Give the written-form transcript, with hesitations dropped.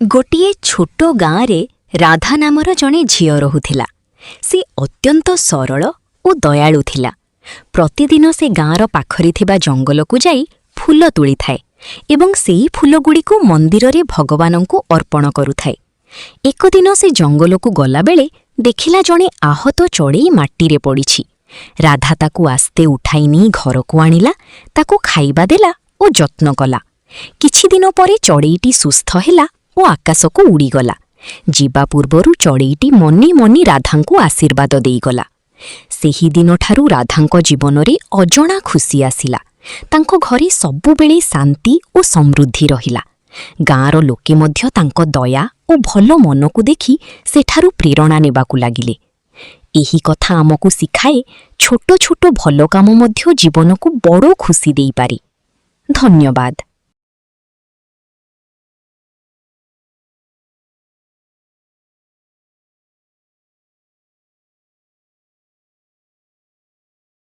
ଗୋଟିଏ ଛୋଟ ଗାଁରେ ରାଧା ନାମର ଜଣେ ଝିଅ ରହୁଥିଲା। ସେ ଅତ୍ୟନ୍ତ ସରଳ ଓ ଦୟାଳୁ ଥିଲା। ପ୍ରତିଦିନ ସେ ଗାଁର ପାଖରେ ଥିବା ଜଙ୍ଗଲକୁ ଯାଇ ଫୁଲ ତୋଳିଥାଏ ଏବଂ ସେଇ ଫୁଲଗୁଡ଼ିକୁ ମନ୍ଦିରରେ ଭଗବାନଙ୍କୁ ଅର୍ପଣ କରୁଥାଏ। ଏକଦିନ ସେ ଜଙ୍ଗଲକୁ ଗଲାବେଳେ ଦେଖିଲା, ଜଣେ ଆହତ ଚଢ଼େଇ ମାଟିରେ ପଡ଼ିଛି। ରାଧା ତାକୁ ଆସ୍ତେ ଉଠାଇ ନେଇ ଘରକୁ ଆଣିଲା, ତାକୁ ଖାଇବା ଦେଲା ଓ ଯତ୍ନ କଲା। କିଛିଦିନ ପରେ ଚଢ଼େଇଟି ସୁସ୍ଥ ହେଲା ଓ ଆକାଶକୁ ଉଡ଼ିଗଲା। ଯିବା ପୂର୍ବରୁ ଚଢ଼େଇଟି ମନେ ମନେ ରାଧାଙ୍କୁ ଆଶୀର୍ବାଦ ଦେଇଗଲା। ସେହିଦିନଠାରୁ ରାଧାଙ୍କ ଜୀବନରେ ଅଜଣା ଖୁସି ଆସିଲା। ତାଙ୍କ ଘରେ ସବୁବେଳେ ଶାନ୍ତି ଓ ସମୃଦ୍ଧି ରହିଲା। ଗାଁର ଲୋକେ ମଧ୍ୟ ତାଙ୍କ ଦୟା ଓ ଭଲ ମନକୁ ଦେଖି ସେଠାରୁ ପ୍ରେରଣା ନେବାକୁ ଲାଗିଲେ। ଏହି କଥା ଆମକୁ ଶିଖାଏ, ଛୋଟ ଛୋଟ ଭଲ କାମ ମଧ୍ୟ ଜୀବନକୁ ବଡ଼ ଖୁସି ଦେଇପାରେ। ଧନ୍ୟବାଦ।